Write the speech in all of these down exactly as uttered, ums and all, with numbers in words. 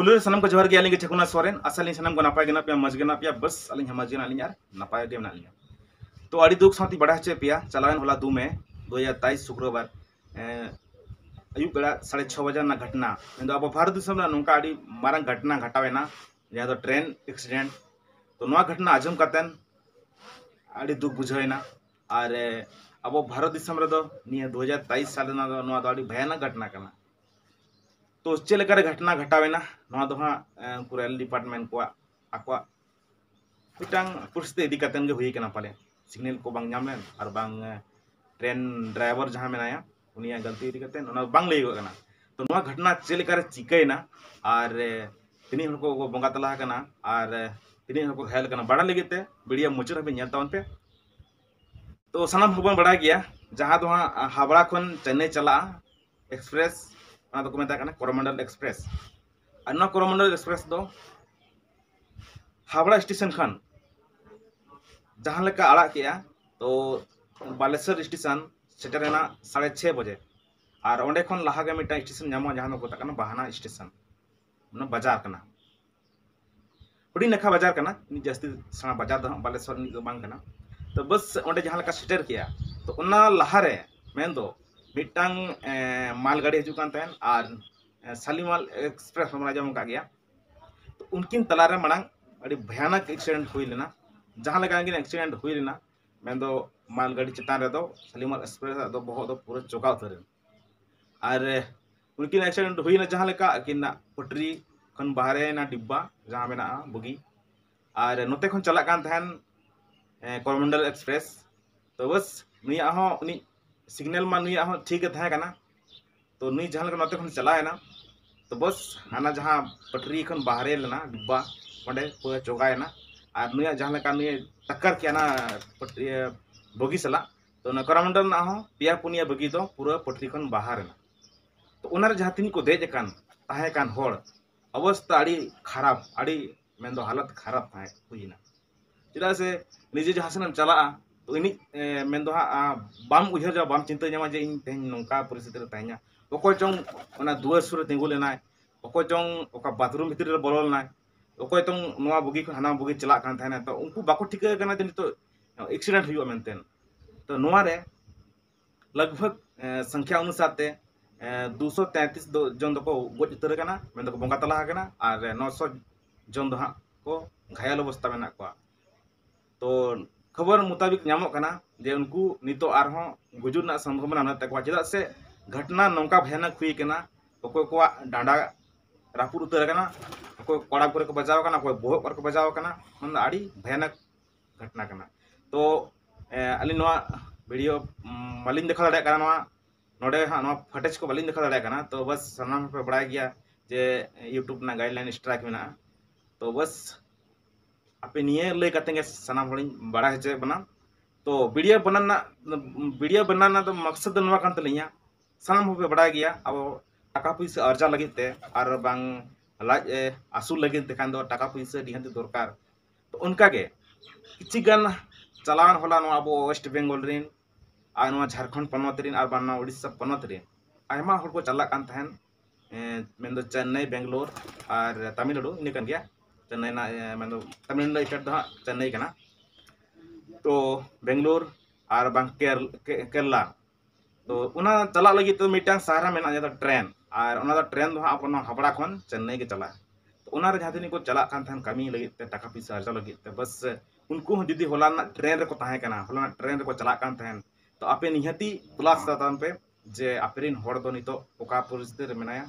ᱯᱩᱭᱞᱩ ᱨᱮ ᱥᱟᱱᱟᱢ ᱠᱚ ᱡᱚᱦᱟᱨ ᱜᱮ, ᱟᱹᱞᱤᱧ ᱜᱮ ᱪᱷᱟᱠᱩᱱᱟ ᱥᱚᱨᱮᱱ᱾ ᱟᱥᱟ ᱟᱹᱞᱤᱧ ᱥᱟᱱᱟᱢ ᱠᱚ ᱱᱟᱯᱟᱭ ᱜᱮ ᱢᱮᱱᱟᱜ ᱯᱮᱭᱟ, ᱢᱚᱡᱽ ᱜᱮ ᱢᱮᱱᱟᱜ ᱯᱮᱭᱟ, ᱵᱟᱥ ᱟᱹᱞᱤᱧ ᱦᱚᱸ ᱢᱚᱡᱽ ᱜᱮ ᱢᱮᱱᱟᱜ ᱞᱤᱧᱟ᱾ ᱛᱚ ᱟᱹᱰᱤ ᱫᱩᱠ ᱥᱟᱶᱛᱮ ᱵᱟᱲᱟᱭ ᱦᱚᱪᱚᱭᱮᱫ ᱯᱮᱭᱟ, ᱪᱟᱞᱟᱣᱮᱱ ᱦᱚᱞᱟ ᱫᱩ ᱢᱮ ᱫᱩ ᱦᱟᱡᱟᱨ ᱛᱮᱭᱤᱥ ᱥᱩᱠᱨᱚᱵᱟᱨ, ᱮᱸ, ᱟᱹᱭᱩᱵ ᱵᱮᱲᱟ ᱥᱟᱲᱮ ᱪᱷᱚ ᱵᱟᱡᱟ ᱨᱮᱱᱟᱜ ᱜᱷᱚᱴᱱᱟ, ᱢᱮᱱᱫᱚ ᱟᱵᱚ ᱵᱷᱟᱨᱚᱛ ᱫᱤᱥᱚᱢ ᱨᱮ ᱱᱚᱝᱠᱟ ᱟᱹᱰᱤ ᱢᱟᱨᱟᱝ ᱜᱷᱚᱴᱱᱟ ᱜᱷᱚᱴᱟᱣᱮᱱᱟ, ᱡᱟᱦᱟᱸ ᱫᱚ ᱴᱨᱮᱱ ᱮᱠᱥᱤᱰᱮᱱᱴ᱾ ᱛᱚ ᱱᱚᱣᱟ ᱜᱷᱚᱴᱱᱟ ᱟᱸᱡᱚᱢ ᱠᱟᱛᱮᱱ ᱟᱹᱰᱤ ᱫᱩᱠ ᱵᱩᱡᱷᱟᱹᱣᱮᱱᱟ᱾ ᱟᱨ, ᱮ, ᱟᱵᱚ ᱵᱷᱟᱨᱚᱛ ᱫᱤᱥᱚᱢ ᱨᱮᱫᱚ ᱱᱤᱭᱟᱹ ᱫᱩ ᱦᱟᱡᱟᱨ ᱛᱮᱭᱤᱥ ᱥᱟᱞ ᱨᱮᱱᱟᱜ ᱫᱚ ᱱᱚᱣᱟ ᱫᱚ ᱟᱹᱰᱤ ᱵᱷᱚᱭᱟᱱᱚᱠ ᱜᱷᱚᱴᱱᱟ ᱠᱟᱱᱟ᱾ ᱛᱚ ᱪᱮᱫ ᱞᱮᱠᱟᱨᱮ ᱜᱷᱚᱴᱱᱟ ᱜᱷᱚᱴᱟᱣᱮᱱᱟ, ᱱᱚᱣᱟ ᱫᱚ ᱦᱟᱸᱜ, ᱮ, ᱩᱱᱠᱩ ᱨᱮᱞ ᱰᱤᱯᱟᱨᱴᱢᱮᱱᱴ ᱠᱚᱣᱟᱜ ᱟᱠᱚᱣᱟᱜ ᱢᱤᱫᱴᱟᱝ ᱯᱚᱨᱤᱥᱛᱷᱤᱛᱤ ᱤᱫᱤ ᱠᱟᱛᱮᱱ ᱜᱮ ᱦᱩᱭ ᱠᱟᱱᱟ ᱯᱟᱞᱮ᱾ ᱥᱤᱜᱱᱮᱞ ᱠᱚ ᱵᱟᱝ ᱧᱟᱢ ᱞᱮᱱ, ᱟᱨ ᱵᱟᱝ, ᱮ, ᱴᱨᱮᱱ ᱰᱨᱟᱭᱵᱷᱟᱨ ᱡᱟᱦᱟᱸ ᱢᱮᱱᱟᱭᱟ, ᱩᱱᱤᱭᱟᱜ ᱜᱟᱹᱞᱛᱤ ᱤᱫᱤ ᱠᱟᱛᱮ ᱚᱱᱟ ᱵᱟᱝ ᱞᱟᱹᱭᱚᱜᱚᱜ ᱠᱟᱱᱟ᱾ ᱛᱚ ᱱᱚᱣᱟ ᱜᱷᱚᱴᱱᱟ ᱪᱮᱫ ᱞᱮᱠᱟᱨᱮ ᱪᱤᱠᱟᱹᱭᱮᱱᱟ, ᱟᱨ, ᱮ, ᱛᱤᱱᱟᱹᱜ ᱦᱚᱲ ᱠᱚ ᱵᱚᱸᱜᱟ ᱛᱟᱞᱟ ᱟᱠᱟᱱᱟ, ᱟᱨ, ᱮ, ᱛᱤᱱᱟᱹᱜ ᱦᱚᱲ ᱠᱚ ᱜᱷᱟᱭᱮᱞ ᱟᱠᱟᱱᱟ, ᱵᱟᱲᱟᱭ ᱞᱟᱹᱜᱤᱫ ᱛᱮ ᱵᱷᱤᱰᱤᱭᱳ ᱢᱩᱪᱟᱹᱫ ᱦᱟᱹᱵᱤᱡ ᱧᱮᱞ ᱛᱟᱵᱚᱱ ᱯᱮ᱾ ᱛᱚ ᱥᱟᱱᱟᱢ ᱦᱚᱲ ᱵᱚᱱ ᱵᱟᱲᱟᱭ ᱜᱮᱭᱟ, ᱡᱟᱦᱟᱸ ᱫᱚ ᱦᱟᱸᱜ ᱦᱟᱣᱲᱟ ᱠᱷᱚᱱ ᱪᱮᱱᱱᱟᱭ ᱪᱟᱞᱟᱜᱼᱟ ᱮᱠᱥᱯᱨᱮᱥ, ᱚᱱᱟ ᱫᱚᱠᱚ ᱢᱮᱛᱟᱜ ᱠᱟᱱᱟ ᱠᱚᱨᱚᱢᱚᱱᱰᱚᱞ ᱮᱠᱥᱯᱨᱮᱥ᱾ ᱟᱨ ᱱᱚᱣᱟ ᱠᱚᱨᱚᱢᱚᱱᱰᱚᱞ ᱮᱠᱥᱯᱨᱮᱥ ᱫᱚ ᱦᱟᱣᱲᱟ ᱥᱴᱮᱥᱚᱱ ᱠᱷᱚᱱ ᱡᱟᱦᱟᱸ ᱞᱮᱠᱟ ᱟᱲᱟᱜ ᱠᱮᱜᱼᱟ, ᱛᱚ ᱵᱟᱞᱮᱥᱚᱨ ᱥᱴᱮᱥᱚᱱ ᱥᱮᱴᱮᱨᱮᱱᱟ ᱥᱟᱲᱮ ᱪᱷᱚᱭ ᱵᱟᱡᱮ᱾ ᱟᱨ ᱚᱸᱰᱮ ᱠᱷᱚᱱ ᱞᱟᱦᱟ ᱜᱮ ᱢᱤᱫᱴᱟᱝ ᱥᱴᱮᱥᱚᱱ ᱧᱟᱢᱚᱜᱼᱟ, ᱡᱟᱦᱟᱸ ᱫᱚᱠᱚ ᱢᱮᱛᱟᱜ ᱠᱟᱱᱟ ᱵᱟᱦᱟᱱᱟ ᱥᱴᱮᱥᱚᱱ, ᱢᱟᱱᱮ ᱵᱟᱡᱟᱨ ᱠᱟᱱᱟ᱾ ᱦᱩᱰᱤᱧ ᱱᱟᱠᱷᱟ ᱵᱟᱡᱟᱨ ᱠᱟᱱᱟ, ᱩᱱᱟᱹᱜ ᱡᱟᱹᱥᱛᱤ ᱥᱮᱬᱟ ᱵᱟᱡᱟᱨ ᱫᱚ ᱦᱟᱸᱜ ᱵᱟᱞᱮᱥᱚᱨ ᱨᱤᱱᱤᱡ ᱫᱚ ᱵᱟᱝ ᱠᱟᱱᱟ᱾ ᱛᱚ ᱵᱟᱥ ᱚᱸᱰᱮ ᱡᱟᱦᱟᱸ ᱞᱮᱠᱟ ᱥᱮᱴᱮᱨ ᱠᱮᱜᱼᱟ, ᱛᱚ ᱚᱱᱟ ᱞᱟᱦᱟᱨᱮ ᱢᱮᱱᱫᱚ ᱢᱤᱫᱴᱟᱝ, ᱮᱸ, ᱢᱟᱞ ᱜᱟᱹᱰᱤ ᱦᱤᱡᱩᱜ ᱠᱟᱱ ᱛᱟᱦᱮᱸᱱ, ᱟᱨ, ᱮᱸ, ᱥᱟᱞᱤᱢᱟᱞ ᱮᱠᱥᱯᱨᱮᱥ ᱵᱚᱱ ᱟᱸᱡᱚᱢ ᱟᱠᱟᱫ ᱜᱮᱭᱟ᱾ ᱛᱚ ᱩᱱᱠᱤᱱ ᱛᱟᱞᱟᱨᱮ ᱢᱟᱲᱟᱝ ᱟᱹᱰᱤ ᱵᱷᱚᱭᱟᱱᱚᱠ ᱮᱠᱥᱤᱰᱮᱱᱴ ᱦᱩᱭ ᱞᱮᱱᱟ᱾ ᱡᱟᱦᱟᱸ ᱞᱮᱠᱟ ᱩᱱᱠᱤᱱ ᱮᱠᱥᱤᱰᱮᱱᱴ ᱦᱩᱭ ᱞᱮᱱᱟ, ᱢᱮᱱᱫᱚ ᱢᱟᱞ ᱜᱟᱹᱰᱤ ᱪᱮᱛᱟᱱ ᱨᱮᱫᱚ ᱥᱟᱞᱤᱢᱟᱞ ᱮᱠᱥᱯᱨᱮᱥ ᱟᱜ ᱫᱚ ᱵᱚᱦᱚᱜ ᱫᱚ ᱯᱩᱨᱟᱹ ᱪᱚᱠᱟᱣ ᱩᱛᱟᱹᱨ ᱮᱱ᱾ ᱟᱨ ᱩᱱᱠᱤᱱ ᱮᱠᱥᱤᱰᱮᱱᱴ ᱦᱩᱭᱱᱟ ᱡᱟᱦᱟᱸ ᱞᱮᱠᱟ, ᱟᱹᱠᱤᱱᱟᱜ ᱯᱟᱹᱴᱨᱤ ᱠᱷᱚᱱ ᱵᱟᱦᱨᱮᱭᱮᱱᱟ ᱰᱤᱵᱵᱟ, ᱡᱟᱦᱟᱸ ᱢᱮᱱᱟᱜᱼᱟ ᱵᱩᱜᱤ᱾ ᱟᱨ ᱱᱚᱛᱮ ᱠᱷᱚᱱ ᱪᱟᱞᱟᱜ ᱠᱟᱱ ᱛᱟᱦᱮᱱ, ᱮ, ᱠᱚᱨᱚᱢᱚᱱᱰᱚᱞ ᱮᱠᱥᱯᱨᱮᱥ᱾ ᱛᱚ ᱵᱟᱥ, ᱱᱩᱭᱟᱜ ᱦᱚᱸ, ᱩᱱᱤ ᱥᱤᱜᱽᱱᱮᱞ ᱢᱟ ᱱᱩᱭᱟᱜ ᱦᱚᱸ ᱴᱷᱤᱠ ᱜᱮ ᱛᱟᱦᱮᱸ ᱠᱟᱱᱟ᱾ ᱛᱚ ᱱᱩᱭ ᱡᱟᱦᱟᱸ ᱞᱮᱠᱟ ᱱᱚᱛᱮ ᱠᱷᱚᱱ ᱪᱟᱞᱟᱣ ᱮᱱᱟ, ᱛᱚ ᱵᱟᱥ, ᱦᱟᱱᱟ ᱡᱟᱦᱟᱸ ᱯᱟᱹᱴᱨᱤ ᱠᱷᱚᱱ ᱵᱟᱦᱨᱮ ᱞᱮᱱᱟ ᱰᱤᱵᱵᱟ, ᱚᱸᱰᱮ ᱯᱩᱨᱟᱹ ᱪᱚᱜᱟᱭᱮᱱᱟ᱾ ᱟᱨ ᱱᱩᱭᱟᱜ ᱡᱟᱦᱟᱸ ᱞᱮᱠᱟ ᱱᱩᱭ ᱴᱟᱠᱠᱟᱨ ᱠᱮᱜᱼᱟ ᱚᱱᱟ ᱯᱟᱹᱴᱨᱤ, ᱵᱚᱜᱤ ᱥᱟᱞᱟᱜ, ᱛᱚ ᱚᱱᱟ ᱠᱚᱨᱚᱢᱚᱱᱰᱚᱞ ᱨᱮᱱᱟᱜ ᱦᱚᱸ ᱯᱮᱭᱟ ᱯᱩᱱᱭᱟᱹ ᱵᱚᱜᱤ ᱫᱚ ᱯᱩᱨᱟᱹ ᱯᱟᱹᱴᱨᱤ ᱠᱷᱚᱱ ᱵᱟᱦᱨ ᱮᱱᱟ᱾ ᱛᱚ ᱚᱱᱟᱨᱮ ᱡᱟᱦᱟᱸ ᱛᱤᱱᱟᱹᱜ ᱠᱚ ᱫᱮᱡ ᱟᱠᱟᱱ, ᱛᱟᱦᱮᱸ ᱠᱟᱱ ᱦᱚᱲ, ᱚᱵᱚᱥᱛᱟ ᱟᱹᱰᱤ ᱠᱷᱟᱨᱟᱯ, ᱟᱹᱰᱤ ᱢᱮᱱᱫᱚ ᱦᱟᱞᱚᱛ ᱠᱷᱟᱨᱟᱯ ᱛᱟᱦᱮᱸ ᱦᱩᱭᱱᱟ᱾ ᱪᱮᱫᱟᱜ ᱥᱮ ᱱᱤᱡᱮ ᱡᱟᱦᱟᱸ ᱥᱮᱱ ᱮᱢ ᱪᱟᱞᱟᱜᱼᱟ, ᱛᱚ ᱤᱱᱤᱡ, ᱮ, ᱢᱮᱱᱫᱚ ᱦᱟᱸᱜ, ᱟ, ᱵᱟᱢ ᱩᱭᱦᱟᱹᱨᱟ, ᱵᱟᱢ ᱪᱤᱱᱛᱟᱹ ᱧᱟᱢᱟ ᱡᱮ ᱤᱧ ᱛᱮᱦᱮᱧ ᱱᱚᱝᱠᱟ ᱯᱚᱨᱤᱥᱛᱷᱤᱛᱤ ᱨᱮ ᱛᱟᱦᱮᱸᱧᱟ᱾ ᱚᱠᱚᱭ ᱪᱚᱝ ᱚᱱᱟ ᱫᱩᱣᱟᱹᱨ ᱥᱩᱨ ᱨᱮ ᱛᱤᱸᱜᱩ ᱞᱮᱱᱟᱭ, ᱚᱠᱚᱭ ᱪᱚᱝ ᱚᱠᱟ ᱵᱟᱛᱷᱨᱩᱢ ᱵᱷᱤᱛᱨᱤ ᱨᱮ ᱵᱚᱞᱚ ᱞᱮᱱᱟᱭ, ᱚᱠᱚᱭ ᱪᱚᱝ ᱱᱚᱣᱟ ᱵᱩᱜᱤ ᱠᱷᱚᱱ ᱦᱟᱱᱟ ᱵᱩᱜᱤ ᱪᱟᱞᱟᱜ ᱠᱟᱱ ᱛᱟᱦᱮᱱᱟ᱾ ᱛᱚ ᱩᱱᱠᱩ ᱵᱟᱠᱚ ᱴᱷᱤᱠᱟᱹ ᱠᱟᱱᱟ ᱡᱮ ᱱᱤᱛᱚᱜ ᱮᱠᱥᱤᱰᱮᱱᱴ ᱦᱩᱭᱩᱜᱼᱟ ᱢᱮᱱᱛᱮ᱾ ᱛᱚ ᱱᱚᱣᱟ ᱨᱮ ᱞᱟᱜᱽᱵᱷᱟᱜᱽ ᱥᱚᱝᱠᱷᱭᱟ ᱚᱱᱩᱥᱟᱨ ᱛᱮ ᱫᱩᱥᱚ ᱛᱮᱸᱛᱤᱥ ᱫᱚ ᱡᱚᱱ ᱫᱚᱠᱚ ᱜᱚᱡ ᱩᱛᱟᱹᱨ ᱟᱠᱟᱱᱟ, ᱢᱮᱱ ᱫᱚᱠᱚ ᱵᱚᱸᱜᱟ ᱛᱟᱞᱟ ᱟᱠᱟᱱᱟ, ᱟᱨ ᱱᱚᱥᱚ ᱡᱚᱱ ᱫᱚ ᱦᱟᱸᱜ ᱠᱚ ᱜᱷᱟᱭᱟᱞ ᱚᱵᱚᱥᱛᱟ ᱢᱮᱱᱟᱜ ᱠᱚᱣᱟ᱾ ᱛᱚ ᱠᱷᱚᱵᱚᱨ ᱢᱩᱛᱟᱵᱤᱠ ᱧᱟᱢᱚᱜ ᱠᱟᱱᱟ ᱡᱮ ᱩᱱᱠᱩ ᱱᱤᱛᱚᱜ ᱟᱨᱦᱚᱸ ᱜᱩᱡᱩᱜ ᱨᱮᱱᱟᱜ ᱥᱚᱢᱵᱷᱚᱵᱚᱱᱟ ᱢᱮᱱᱟᱜ ᱛᱟᱠᱚᱣᱟ, ᱪᱮᱫᱟᱜ ᱥᱮ ᱜᱷᱚᱴᱱᱟ ᱱᱚᱝᱠᱟ ᱵᱷᱚᱭᱟᱱᱚᱠ ᱦᱩᱭ ᱠᱟᱱᱟ᱾ ᱚᱠᱚᱭ ᱠᱚᱣᱟᱜ ᱰᱟᱸᱰᱟ ᱨᱟᱹᱯᱩᱫ ᱩᱛᱟᱹᱨ ᱟᱠᱟᱱᱟ, ᱚᱠᱚᱭ ᱠᱚᱲᱟ ᱠᱚᱨᱮ ᱠᱚ ᱵᱟᱡᱟᱣ ᱟᱠᱟᱱᱟ, ᱚᱠᱚᱭ ᱵᱚᱦᱚᱜ ᱠᱚᱨᱮ ᱠᱚ ᱵᱟᱡᱟᱣ ᱟᱠᱟᱱᱟ, ᱚᱱᱟ ᱫᱚ ᱟᱹᱰᱤ ᱵᱷᱚᱭᱟᱱᱚᱠ ᱜᱷᱚᱴᱱᱟ ᱠᱟᱱᱟ᱾ ᱛᱚ ᱮ, ᱟᱹᱞᱤᱧ ᱱᱚᱣᱟ ᱵᱷᱤᱰᱤᱭᱳ ᱩᱢ, ᱵᱟᱹᱞᱤᱧ ᱫᱮᱠᱷᱟᱣ ᱫᱟᱲᱮᱭᱟᱜ ᱠᱟᱱᱟ, ᱱᱚᱣᱟ ᱱᱚᱰᱮ ᱦᱟᱸᱜ ᱱᱚᱣᱟ ᱯᱷᱩᱴᱮᱡᱽ ᱠᱚ ᱵᱟᱹᱞᱤᱧ ᱫᱮᱠᱷᱟᱣ ᱫᱟᱲᱮᱭᱟᱜ ᱠᱟᱱᱟ᱾ ᱛᱚ ᱵᱟᱥ ᱥᱟᱱᱟᱢ ᱦᱚᱲ ᱯᱮ ᱵᱟᱲᱟᱭ ᱜᱮᱭᱟ ᱡᱮ YouTube ᱨᱮᱱᱟᱜ ᱜᱟᱭᱤᱰᱞᱟᱭᱤᱱ ᱥᱴᱨᱟᱭᱤᱠ ᱢᱮᱱᱟᱜᱼᱟ᱾ ᱛᱚ ᱵᱟᱥ ᱟᱯᱮ ᱱᱤᱭᱟᱹ ᱞᱟᱹᱭ ᱠᱟᱛᱮ ᱜᱮ ᱥᱟᱱᱟᱢ ᱦᱚᱲᱤᱧ ᱵᱟᱲᱟᱭ ᱦᱚᱪᱚᱭᱮᱫ ᱵᱚᱱᱟ᱾ ᱛᱚ ᱵᱷᱤᱰᱤᱭᱳ ᱵᱮᱱᱟᱣ ᱨᱮᱱᱟᱜ, ᱵᱷᱤᱰᱤᱭᱳ ᱵᱮᱱᱟᱣ ᱨᱮᱱᱟᱜ ᱫᱚ ᱢᱚᱠᱥᱚᱫ ᱫᱚ ᱱᱚᱣᱟ ᱠᱟᱱ ᱛᱟᱹᱞᱤᱧᱟ, ᱥᱟᱱᱟᱢ ᱦᱚᱲ ᱯᱮ ᱵᱟᱲᱟᱭ ᱜᱮᱭᱟ, ᱟᱵᱚ ᱴᱟᱠᱟ ᱯᱩᱭᱥᱟᱹ ᱟᱨᱡᱟᱣ ᱞᱟᱹᱜᱤᱫ ᱛᱮ ᱟᱨ ᱵᱟᱝ ᱞᱟᱡ ᱮ ᱟᱹᱥᱩᱞ ᱞᱟᱹᱜᱤᱫ ᱛᱮᱠᱷᱟᱱ ᱫᱚ ᱴᱟᱠᱟ ᱯᱩᱭᱥᱟᱹ ᱱᱤᱦᱟᱹᱛ ᱫᱚᱨᱠᱟᱨ᱾ ᱛᱚ ᱚᱱᱠᱟᱜᱮ ᱠᱤᱪᱷᱩ ᱜᱟᱱ ᱪᱟᱞᱟᱣᱮᱱ ᱦᱚᱞᱟ ᱱᱚᱣᱟ ᱟᱵᱚ ᱳᱭᱮᱥᱴ ᱵᱮᱝᱜᱚᱞ ᱨᱮᱱ ᱟᱨ ᱱᱚᱣᱟ ᱡᱷᱟᱲᱠᱷᱚᱸᱰ ᱯᱚᱱᱚᱛ ᱨᱮᱱ ᱟᱨ ᱵᱟᱝ ᱱᱚᱣᱟ ᱩᱲᱤᱥᱥᱟ ᱯᱚᱱᱚᱛ ᱨᱮᱱ ᱟᱭᱢᱟ ᱦᱚᱲ ᱠᱚ ᱪᱟᱞᱟᱜ ᱠᱟᱱ ᱛᱟᱦᱮᱸᱱ, ᱮᱸ, ᱢᱮᱱᱫᱚ ᱪᱮᱱᱱᱟᱭ, ᱵᱮᱝᱜᱟᱞᱳᱨ ᱟᱨ ᱛᱟᱢᱤᱞᱱᱟᱲᱩ, ᱤᱱᱟᱹ ᱠᱟᱱ ᱜᱮᱭᱟ᱾ ᱪᱮᱱᱱᱟᱭ ᱨᱮᱱᱟᱜ, ᱮᱸ, ᱢᱮᱱᱫᱚ ᱛᱟᱢᱤᱞᱱᱟᱲᱩ ᱥᱴᱮᱴ ᱫᱚ ᱦᱟᱸᱜ ᱪᱮᱱᱱᱟᱭ ᱠᱟᱱᱟ᱾ ᱛᱚ ᱵᱮᱝᱜᱟᱞᱳᱨ ᱟᱨ ᱵᱟᱝ ᱠᱮᱨ-, ᱠᱮ-, ᱠᱮᱨᱞᱟ, ᱛᱚ ᱚᱱᱟ ᱪᱟᱞᱟᱜ ᱞᱟᱹᱜᱤᱫ ᱛᱮ ᱢᱤᱫᱴᱟᱝ ᱥᱟᱦᱟᱨᱟ ᱢᱮᱱᱟᱜᱼᱟ, ᱡᱟᱦᱟᱸ ᱫᱚ ᱴᱨᱮᱱ᱾ ᱟᱨ ᱚᱱᱟ ᱫᱚ ᱴᱨᱮᱱ ᱫᱚ ᱦᱟᱸᱜ ᱟᱵᱚ ᱱᱚᱣᱟ ᱦᱟᱵᱲᱟ ᱠᱷᱚᱱ ᱪᱮᱱᱱᱟᱭ ᱜᱮ ᱪᱟᱞᱟᱜᱼᱟ᱾ ᱛᱚ ᱚᱱᱟ ᱨᱮ ᱡᱟᱦᱟᱸ ᱛᱤᱱᱟᱹᱜ ᱠᱚ ᱪᱟᱞᱟᱜ ᱠᱟᱱ ᱛᱟᱦᱮᱸᱱ ᱠᱟᱹᱢᱤ ᱞᱟᱹᱜᱤᱫ ᱛᱮ, ᱴᱟᱠᱟ ᱯᱩᱭᱥᱟᱹ ᱟᱨᱡᱟᱣ ᱞᱟᱹᱜᱤᱫ ᱛᱮ, ᱵᱟᱥ ᱩᱱᱠᱩ ᱦᱚᱸ ᱡᱩᱫᱤ ᱦᱚᱞᱟ ᱨᱮᱱᱟᱜ ᱴᱨᱮᱱ ᱨᱮᱠᱚ ᱛᱟᱦᱮᱸ ᱠᱟᱱᱟ, ᱦᱚᱞᱟ ᱨᱮᱱᱟᱜ ᱴᱨᱮᱱ ᱨᱮᱠᱚ ᱪᱟᱞᱟᱜ ᱠᱟᱱ ᱛᱟᱦᱮᱸᱱ, ᱛᱚ ᱟᱯᱮ ᱱᱤᱦᱟᱹᱛᱤ ᱛᱚᱞᱟᱥ ᱛᱟᱵᱚᱱ ᱯᱮ ᱡᱮ ᱟᱯᱮ ᱨᱮᱱ ᱦᱚᱲ ᱫᱚ ᱱᱤᱛᱚᱜ ᱚᱠᱟ ᱯᱚᱨᱤᱥᱛᱷᱤᱛᱤ ᱨᱮ ᱢᱮᱱᱟᱭᱟ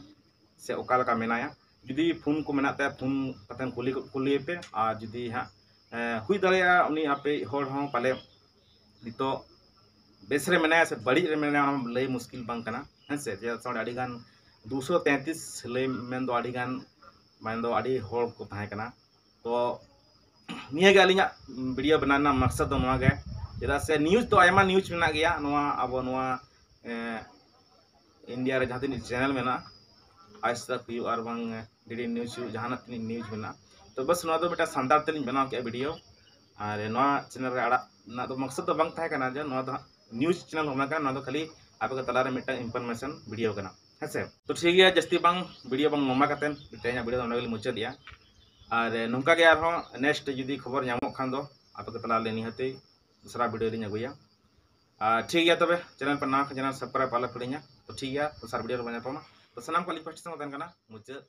ᱥᱮ ᱚᱠᱟ ᱞᱮᱠᱟ ᱢᱮᱱᱟᱭᱟ᱾ ᱡᱩᱫᱤ ᱯᱷᱳᱱ ᱠᱚ ᱢᱮᱱᱟᱜ ᱛᱟᱭᱟ, ᱯᱷᱳᱱ ᱠᱟᱛᱮ ᱠᱩᱞᱤ, ᱠᱩᱞᱤᱭᱮᱯᱮ᱾ ᱟᱨ ᱡᱩᱫᱤ ᱦᱟᱸᱜ, ᱮᱸ, ᱦᱩᱭ ᱫᱟᱲᱮᱭᱟᱜᱼᱟ ᱩᱱᱤ ᱟᱯᱮ ᱦᱚᱲ ᱦᱚᱸ ᱯᱟᱞᱮ ᱱᱤᱛᱚᱜ ᱵᱮᱥ ᱨᱮ ᱢᱮᱱᱟᱭᱟ ᱥᱮ ᱵᱟᱹᱲᱤᱡ ᱨᱮ ᱢᱮᱱᱟᱭᱟ, ᱚᱱᱟ ᱞᱟᱹᱭ ᱢᱩᱥᱠᱤᱞ ᱵᱟᱝ ᱠᱟᱱᱟ, ᱦᱮᱸ ᱥᱮ? ᱪᱮᱫᱟᱜ ᱥᱮ ᱚᱸᱰᱮ ᱟᱹᱰᱤ ᱜᱟᱱ ᱫᱩᱥᱚ ᱛᱮᱸᱛᱤᱥ ᱞᱟᱹᱭ ᱢᱮᱱᱫᱚ ᱟᱹᱰᱤ ᱜᱟᱱ, ᱢᱮᱱᱫᱚ ᱟᱹᱰᱤ ᱦᱚᱲ ᱠᱚ ᱛᱟᱦᱮᱸ ᱠᱟᱱᱟ᱾ ᱛᱚ ᱱᱤᱭᱟᱹ ᱜᱮ ᱟᱹᱞᱤᱧᱟᱜ ᱵᱷᱤᱰᱤᱭᱳ ᱵᱮᱱᱟᱣ ᱨᱮᱱᱟᱜ ᱢᱟᱠᱥᱚᱫ ᱫᱚ ᱱᱚᱣᱟ ᱜᱮ, ᱪᱮᱫᱟᱜ ᱥᱮ ᱱᱤᱭᱩᱡᱽ ᱫᱚ ᱟᱭᱢᱟ ᱱᱤᱭᱩᱡᱽ ᱢᱮᱱᱟᱜ ᱜᱮᱭᱟ ᱱᱚᱣᱟ ᱟᱵᱚ ᱱᱚᱣᱟ, ᱮᱸ, ᱤᱱᱰᱤᱭᱟ ᱨᱮ ᱡᱟᱦᱟᱸ ᱛᱤᱱᱟᱹᱜ ᱪᱮᱱᱮᱞ ᱢᱮᱱᱟᱜᱼᱟ, ᱟᱡᱽ ᱛᱟᱠ ᱦᱩᱭᱩᱜ ᱟᱨ ᱵᱟᱝ ᱰᱤᱰᱤ ᱱᱤᱭᱩᱡᱽ ᱦᱩᱭᱩᱜ, ᱡᱟᱦᱟᱱᱟᱜ ᱛᱤᱱᱟᱹᱜ ᱱᱤᱭᱩᱡᱽ ᱢᱮᱱᱟᱜᱼᱟ᱾ ᱛᱚ ᱵᱟᱥ ᱱᱚᱣᱟ ᱫᱚ ᱢᱤᱫᱴᱟᱝ ᱥᱟᱱᱛᱟᱲ ᱛᱮᱞᱤᱧ ᱵᱮᱱᱟᱣ ᱠᱮᱫᱼᱟ ᱵᱷᱤᱰᱤᱭᱳ᱾ ᱟᱨ ᱱᱚᱣᱟ ᱪᱮᱱᱮᱞ ᱨᱮ ᱟᱲᱟᱜ ᱨᱮᱱᱟᱜ ᱫᱚ ᱢᱚᱠᱥᱚᱫ ᱫᱚ ᱵᱟᱝ ᱛᱟᱦᱮᱸ ᱠᱟᱱᱟ ᱡᱮ ᱱᱚᱣᱟ ᱫᱚ ᱦᱟᱸᱜ ᱱᱤᱭᱩᱡᱽ ᱪᱮᱱᱮᱞ ᱦᱚᱸ ᱵᱟᱝ ᱠᱟᱱᱟ, ᱱᱚᱣᱟ ᱫᱚ ᱠᱷᱟᱹᱞᱤ ᱟᱯᱮ ᱠᱚ ᱛᱟᱞᱟᱨᱮ ᱢᱤᱫᱴᱟᱝ ᱤᱱᱯᱷᱚᱨᱢᱮᱥᱚᱱ ᱵᱷᱤᱰᱤᱭᱳ ᱠᱟᱱᱟ᱾ ᱦᱮᱸᱥᱮ᱾ ᱛᱚ ᱴᱷᱤᱠ ᱜᱮᱭᱟ, ᱡᱟᱹᱥᱛᱤ ᱵᱟᱝ ᱵᱷᱤᱰᱤᱭᱳ ᱵᱟᱝ ᱞᱚᱢᱵᱟ ᱠᱟᱛᱮᱱ ᱛᱮᱦᱮᱧᱟᱜ ᱵᱷᱤᱰᱤᱭᱳ ᱫᱚ ᱱᱚᱰᱮ ᱜᱮᱞᱤᱧ ᱢᱩᱪᱟᱹᱫᱮᱜᱼᱟ᱾ ᱟᱨ ᱱᱚᱝᱠᱟ ᱜᱮ ᱟᱨᱦᱚᱸ ᱱᱮᱠᱥᱴ ᱡᱩᱫᱤ ᱠᱷᱚᱵᱚᱨ ᱧᱟᱢᱚᱜ ᱠᱷᱟᱱ ᱫᱚ ᱟᱯᱮ ᱠᱚ ᱛᱟᱞᱟ ᱨᱮ ᱱᱤᱦᱟᱹᱛᱤ ᱫᱚᱥᱨᱟ ᱵᱷᱤᱰᱤᱭᱳ ᱞᱤᱧ ᱟᱹᱜᱩᱭᱟ᱾ ᱟᱨ ᱴᱷᱤᱠ ᱜᱮᱭᱟ, ᱛᱚᱵᱮ ᱪᱮᱱᱮᱞ ᱯᱮ ᱱᱟᱣᱟ ᱠᱷᱟᱱ ᱪᱮᱱᱮᱞ ᱥᱟᱵᱥᱠᱨᱟᱭᱤᱵ ᱟᱞᱚ ᱯᱮ ᱦᱤᱲᱤᱧᱟ᱾ ᱛᱚ ᱴᱷᱤᱠ ᱜᱮᱭᱟ, ᱫᱚᱥᱟᱨ ᱵᱷᱤᱰᱤᱭᱳ ᱨᱮᱵᱚᱱ ᱧᱟᱯᱟᱢᱟ᱾ ᱛᱚ ᱥᱟᱱᱟᱢ ᱠᱚ ᱟᱹᱞᱤᱧ ᱯᱟᱥᱴᱟ ᱥᱮᱫ ᱠᱷᱚᱱ ᱛᱟᱦᱮᱱ ᱠᱟᱱᱟ ᱢᱩᱪᱟᱹᱫ